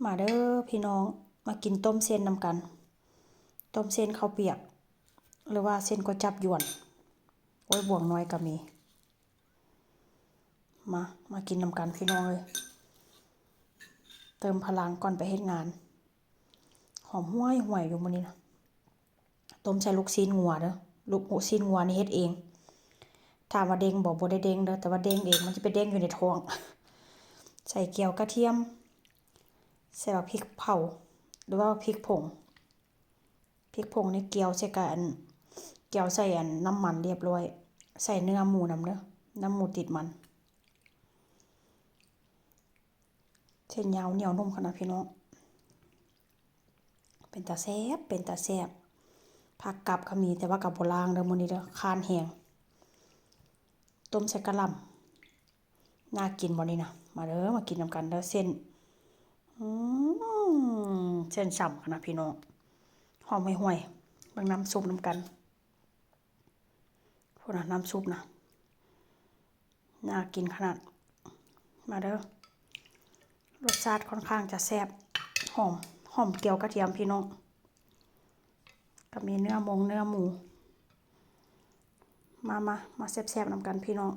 ມາເດີພີ່ນ້ອງ ມາກິນຕົ້ມເສັ້ນນຳກັນ ຕົ້ມເສັ້ນເຂົ້າປຽກ ຫຼືວ່າເສັ້ນກວຍຈັບຢວນ. ໂອ້ຍ ບວງນ້ອຍກໍມີ. ມາ ມາກິນນຳກັນພີ່ນ້ອງເອີຍ ເຕີມພະລັງກ່ອນໄປເຮັດງານ. ຫອມຫວຍໆ ຢູ່ມື້ນີ້ນະ. ຕົ້ມໃສ່ລູກຊີ້ນງົວເດີ ລູກຊີ້ນງົວນີ້ເຮັດເອງ. ຖາມວ່າເດ້ງບໍ່? ບໍ່ໄດ້ເດ້ງເດີ ແຕ່ວ່າເດ້ງເອງ ມັນຈະໄປເດ້ງຢູ່ໃນທ້ອງ. ໃສ່ແຈ່ວກະທຽມ ໃສ່ບັກພິກເຜົາ ຫຼືວ່າພິກຜົງ. ພິກຜົງນີ້ແຈ່ວໃສ່ກັບອັນ ແຈ່ວໃສ່ອັນນ້ຳມັນລຽບລ້ອຍ. ໃສ່ເນື້ອໝູນຳເດີ ນ້ຳໝູຕິດມັນ. ເສັ້ນຍາວໜຽວນຸ້ມຂະໜາດພີ່ນ້ອງ ເປັນຕາແຊບ ເປັນຕາແຊບ. ຜັກກັບກໍມີ ແຕ່ວ່າກໍບໍ່ລ້າງເດີມື້ນີ້ເດີ ຄ້ານແຮງ. ຕົ້ມໃສ່ກະຫຼ່ຳ ໜ້າກິນບໍ່ນີ້ນະ? ມາເດີ ມາກິນນຳກັນເດີ ເສັ້ນ ອືມ ເສັ້ນຊ່ຳຂະໜາດພີ່ນ້ອງ ຫອມຫວຍໆ. ເບິ່ງນ້ຳຊຸບນຳກັນ ພຸ້ນນະ ນ້ຳຊຸບນະ ໜ້າກິນຂະໜາດ. ມາເດີ ລົດຊາດຂ້ອນຂ້າງຈະແຊບ ຫອມ ຫອມແຈ່ວກະທຽມພີ່ນ້ອງ. ກໍມີເນື້ອມົງເນື້ອໝູ ມາ ມາ ມາແຊບໆນຳກັນພີ່ນ້ອງ.